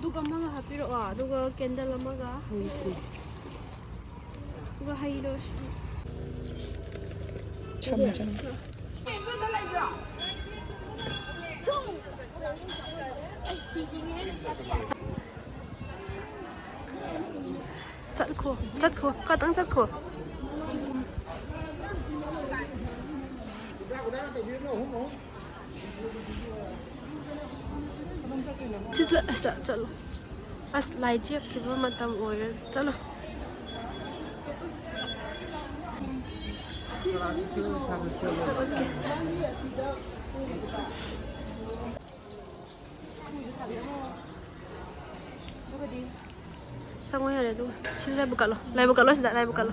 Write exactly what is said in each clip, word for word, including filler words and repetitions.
ꯑꯗꯨꯒ ꯑꯃꯒ ꯍꯥꯞꯄꯤꯔꯛꯑꯣ, ꯑꯗꯨꯒ ꯀꯦꯟꯗꯜ ꯑꯃꯒ, ꯑꯗꯨꯒ ꯍꯩꯗꯣ ꯁꯤ-, ꯊꯝꯃꯣ, ꯊꯝꯃꯣ꯫ ꯆꯠꯈꯣ, ꯆꯠꯈꯣ, ꯈꯇꯪ ꯆꯠꯈꯣ꯫ ꯁꯤ ꯆꯠ-, ꯑꯁꯤꯗ ꯆꯠꯂꯣ꯫ ꯑꯁ, ꯂꯥꯏ ꯆꯦꯞꯈꯤꯕ ꯃꯇꯝ ꯑꯣꯏꯔꯦ꯫ ꯆꯠꯂꯣ꯫ ꯁꯤꯗ ꯎꯠꯀꯦ꯫ ꯆꯪꯉꯣ ꯌꯥꯔꯦ ꯑꯗꯨꯒ꯫ ꯁꯤꯗ ꯂꯥꯏꯕꯨꯛ ꯀꯠꯂꯣ꯫ ꯂꯥꯏꯕꯨꯛ ꯀꯠꯂꯣ ꯁꯤꯗ, ꯂꯥꯏꯕꯨꯛ ꯀꯠꯂꯣ꯫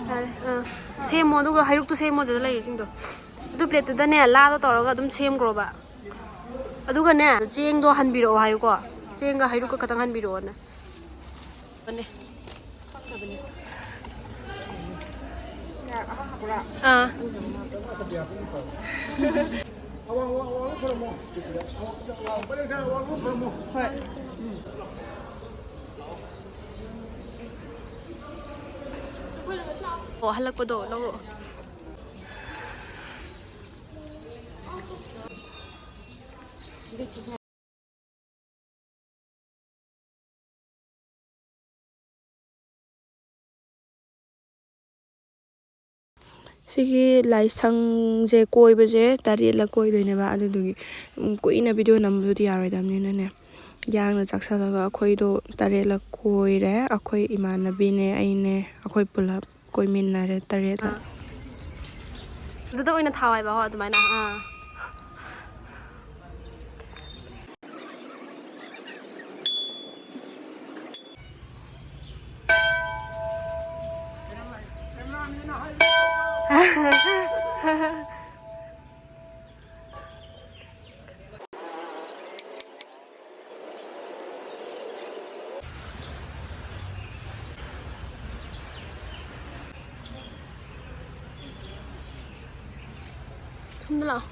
ꯌꯥꯔꯦ, ꯑꯥ꯫ ꯁꯦꯝꯃꯣ ꯑꯗꯨꯒ ꯍꯩꯔꯨꯛꯇꯨ ꯁꯦꯝꯃꯣ ꯑꯗꯨꯗ ꯂꯩꯔꯤꯁꯤꯡꯗꯣ꯫ ꯑꯗꯨ ꯄ꯭ꯂꯦꯠꯇꯨꯗꯅꯦ ꯂꯥꯗꯣ ꯇꯧꯔꯒ ꯑꯗꯨꯝ ꯁꯦꯝꯈ꯭ꯔꯣꯕ꯫ ꯑꯗꯨꯒꯅꯦ ꯆꯦꯡꯗꯣ ꯍꯟꯕꯤꯔꯛꯑꯣ ꯍꯥꯏꯌꯨꯀꯣ꯫ ꯆꯦꯡꯒ ꯍꯩꯔꯨꯛꯀ ꯈꯇꯪ ꯍꯟꯕꯤꯔꯛꯑꯣꯅꯦ꯫ ꯕꯅꯦ꯫ ꯈꯪꯗꯕꯅꯦ꯫ ꯌꯥ, ꯑꯃ ꯍꯥꯞꯄꯨꯔꯥ? ꯑꯥ꯫ ꯑꯋꯥꯡ, ꯑꯋꯥꯡ, ꯑꯋꯥꯡ ꯈꯨꯔꯨꯝꯃꯣ꯫ ꯄꯔꯦꯡ ꯁꯥꯅ ꯑꯋꯥꯡ ꯈꯨꯔꯨꯝꯃꯣ꯫ ꯍꯣꯏ꯫ ꯑꯣ, ꯍꯜꯂꯛꯄꯗꯣ ꯂꯧꯔꯛꯑꯣ꯫ ꯁꯤꯒꯤ ꯂꯥꯏꯁꯪꯁꯦ ꯀꯣꯏꯕꯁꯦ ꯇꯔꯦꯠꯂꯛ ꯀꯣꯏꯗꯣꯏꯅꯦꯕ꯫ ꯑꯗꯨꯗꯨꯒꯤ, ꯎꯝ, ꯀꯨꯏꯅ ꯚꯤꯗꯤꯑꯣ ꯅꯝꯕꯗꯨꯗꯤ ꯌꯥꯔꯣꯏꯗꯕꯅꯤꯅꯅꯦ, ꯌꯥꯡꯅ ꯆꯥꯛꯁꯜꯂꯒ ꯑꯩꯈꯣꯏꯗꯣ ꯇꯔꯦꯠꯂꯛ ꯀꯣꯏꯔꯦ꯫ ꯑꯩꯈꯣꯏ ꯏꯃꯥꯟꯅꯕꯤꯅꯦ, ꯑꯩꯅꯦ, ꯑꯩꯈꯣꯏ ꯄꯨꯂꯞ ꯀꯣꯏꯃꯤꯟꯅꯔꯦ ꯇꯔꯦꯠꯂꯛ꯫ ꯑꯥ꯫ ꯑꯗꯨꯗ ꯑꯣꯏꯅ ꯊꯥꯎ ꯍꯥꯏꯕ, ꯍꯣ, ꯑꯗꯨꯃꯥꯏꯅ꯫ ꯑꯥ꯫ ꯁꯣꯝꯗ ꯂꯥꯛꯑꯣ꯫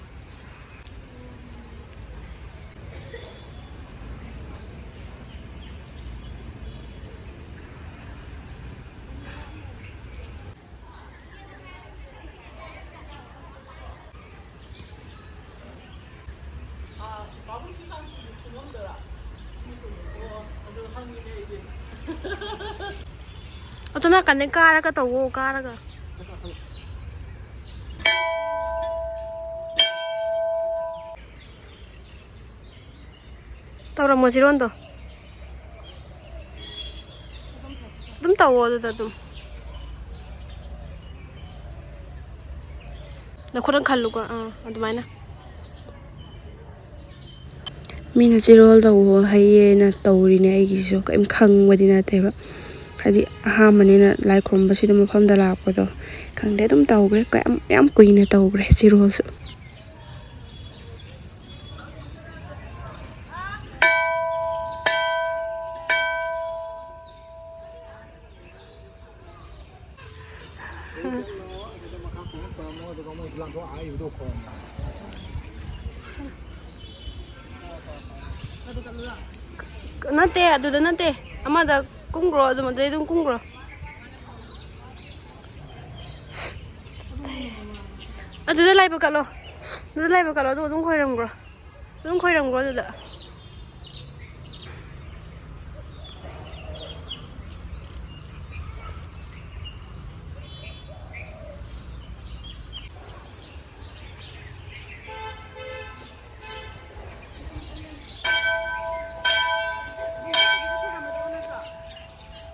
ꯑꯗꯣ ꯅꯥꯀꯟꯗꯩ ꯀꯥꯔꯒ ꯇꯧꯋꯣ, ꯀꯥꯔꯒ꯫ ꯇꯧꯔꯝꯃꯣ ꯆꯤꯔꯣꯟꯗꯣ꯫ ꯑꯗꯨꯝ ꯇꯧꯋꯣ ꯑꯗꯨꯗ ꯑꯗꯨꯝ꯫ ꯅꯈꯨꯠꯅ ꯈꯜꯂꯨꯀꯣ꯫ ꯑꯥ, ꯑꯗꯨꯃꯥꯏꯅ꯫ ꯃꯤꯅ ꯆꯤꯔꯣꯜ ꯇꯧꯋꯣ ꯍꯩꯌꯦꯅ ꯇꯧꯔꯤꯅꯦ꯫ ꯑꯩꯒꯤꯁꯤꯁꯨ ꯀꯔꯤꯝ ꯈꯪꯕꯗꯤ ꯅꯠꯇꯦꯕ꯫ ꯍꯥꯏꯗꯤ ꯑꯍꯥꯟꯕꯅꯤꯅ ꯂꯥꯏ ꯈꯨꯔꯨꯝꯕꯁꯤꯗ ꯃꯐꯝꯗ ꯂꯥꯛꯄꯗꯣ꯫ ꯈꯪꯗꯦ, ꯑꯗꯨꯝ ꯇꯧꯈ꯭ꯔꯦ꯫ ꯀꯌꯥꯝ, ꯌꯥꯝ ꯀꯨꯏꯅ ꯇꯧꯈ꯭ꯔꯦ ꯆꯤꯔꯣꯜꯁꯨ꯫ ꯅꯠꯇꯦ, ꯑꯗꯨꯗ ꯅꯠꯇꯦ꯫ ꯑꯃꯗ ꯀꯨꯝꯈ꯭ꯔꯣ, ꯑꯗꯨꯝ ꯑꯗꯨꯗꯩ ꯑꯗꯨꯝ ꯀꯨꯝꯈ꯭ꯔꯣ꯫ ꯑꯗꯨꯗ ꯂꯥꯏꯕꯛ ꯀꯠꯂꯣ꯫ ꯑꯗꯨꯗ ꯂꯥꯏꯕꯛ ꯀꯠꯂꯣ, ꯑꯗꯨꯒ ꯑꯗꯨꯝ ꯈꯣꯏꯔꯝꯈ꯭ꯔꯣ꯫ ꯑꯗꯨꯝ ꯈꯣꯏꯔꯝꯈ꯭ꯔꯣ ꯑꯗꯨꯗ꯫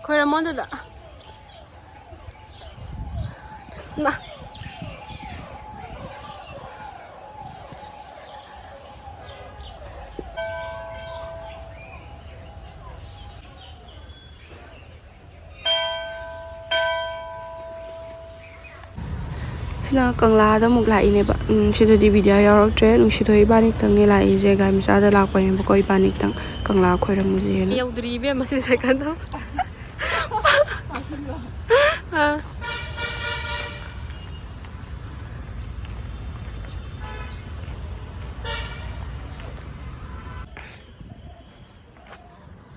ꯈꯣꯏꯔꯝꯃꯣ ꯑꯗꯨꯗ꯫ ꯏꯃꯥ꯫ ꯁꯤꯅ ꯀꯪꯂꯥꯗ ꯑꯃꯨꯛ ꯂꯥꯛꯏꯅꯦꯕ꯫ ꯎꯝ, ꯁꯤꯗꯗꯤ ꯕꯤꯗ꯭ꯌꯥ ꯌꯥꯎꯔꯛꯇ꯭ꯔꯦ꯫ ꯅꯨꯡꯁꯤꯊꯣꯏ ꯏꯕꯥꯅꯤꯇꯪꯅꯦ ꯂꯥꯛꯏꯁꯦ꯫ ꯒꯥꯔꯤ ꯃꯆꯥꯗ ꯂꯥꯛꯄꯅꯦꯕꯀꯣ ꯏꯕꯥꯅꯤꯇꯪ꯫ ꯀꯪꯂꯥ ꯈꯣꯏꯔꯝꯃꯨꯁꯦꯅ꯫ ꯌꯧꯗ꯭ꯔꯤ ꯏꯕꯦꯝꯃ ꯁꯤ ꯁꯥꯏꯀꯜꯗꯣ꯫ ꯑꯥ꯫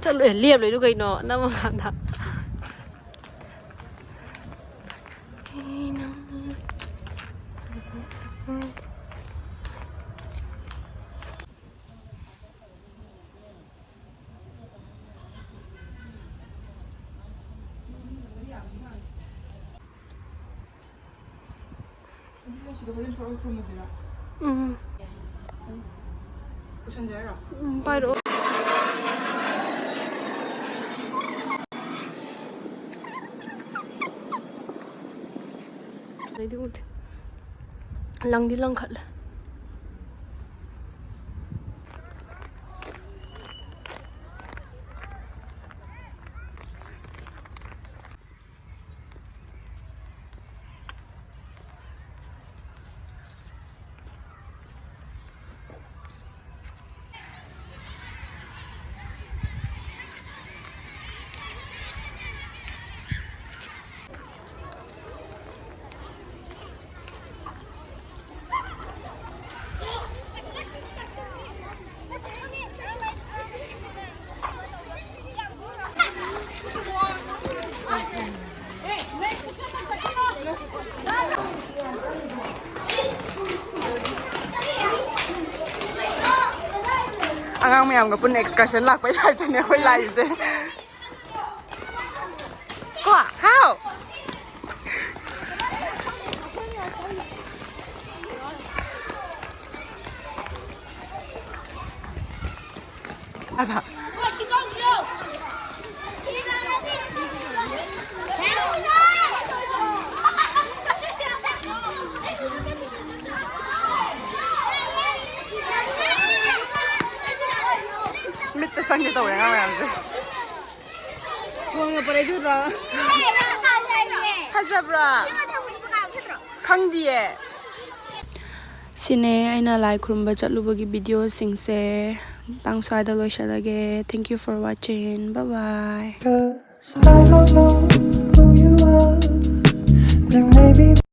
ꯆꯠꯂꯣꯏ, ꯂꯦꯞꯂꯣꯏꯗꯨ ꯀꯩꯅꯣ? ꯅꯝꯃꯀꯥꯟꯗ꯫ ꯑꯗꯨꯗꯤ ꯁꯤꯗ ꯍꯣꯔꯦꯟ ꯊꯣꯛꯂꯛꯑꯒ ꯈꯨꯔꯨꯝꯃꯁꯤꯔꯥ? ꯎꯝ꯫ ꯄꯨꯁꯟꯖꯦ ꯍꯥꯏꯔꯣ? ꯎꯝ, ꯄꯥꯏꯔꯛꯑꯣ꯫ ꯑꯩꯗꯤ ꯎꯗꯦ꯫ ꯂꯪꯗꯤ ꯂꯪꯈꯠꯂꯦ꯫ ꯑꯉꯥꯡ ꯃꯌꯥꯝꯒ ꯄꯨꯟꯅ excursion ꯂꯥꯛꯄꯩ ꯇꯥꯏꯞꯇꯅꯦ ꯑꯩꯈꯣꯏ ꯂꯥꯛꯏꯁꯦ꯫ ꯀꯣ? ꯍꯥꯎ? ꯑꯗ꯫ ꯃꯤꯠꯇ ꯆꯪꯒꯦ ꯇꯧꯋꯦ ꯑꯉꯥꯡ ꯃꯌꯥꯝꯁꯦ꯫ ꯐꯖꯕ꯭ꯔꯣ? ꯈꯪꯗꯤꯌꯦ꯫ ꯁꯤꯅꯦ ꯑꯩꯅ ꯂꯥꯏ ꯈꯨꯔꯨꯝꯕ ꯆꯠꯂꯨꯕꯒꯤ videoꯁꯤꯡꯁꯦ꯫ ꯃꯇꯥꯡ ꯁ꯭ꯋꯥꯏꯗ ꯂꯣꯏꯁꯤꯜꯂꯒꯦ꯫ Thank you for watching. Bye bye. I don't know who you are, but maybe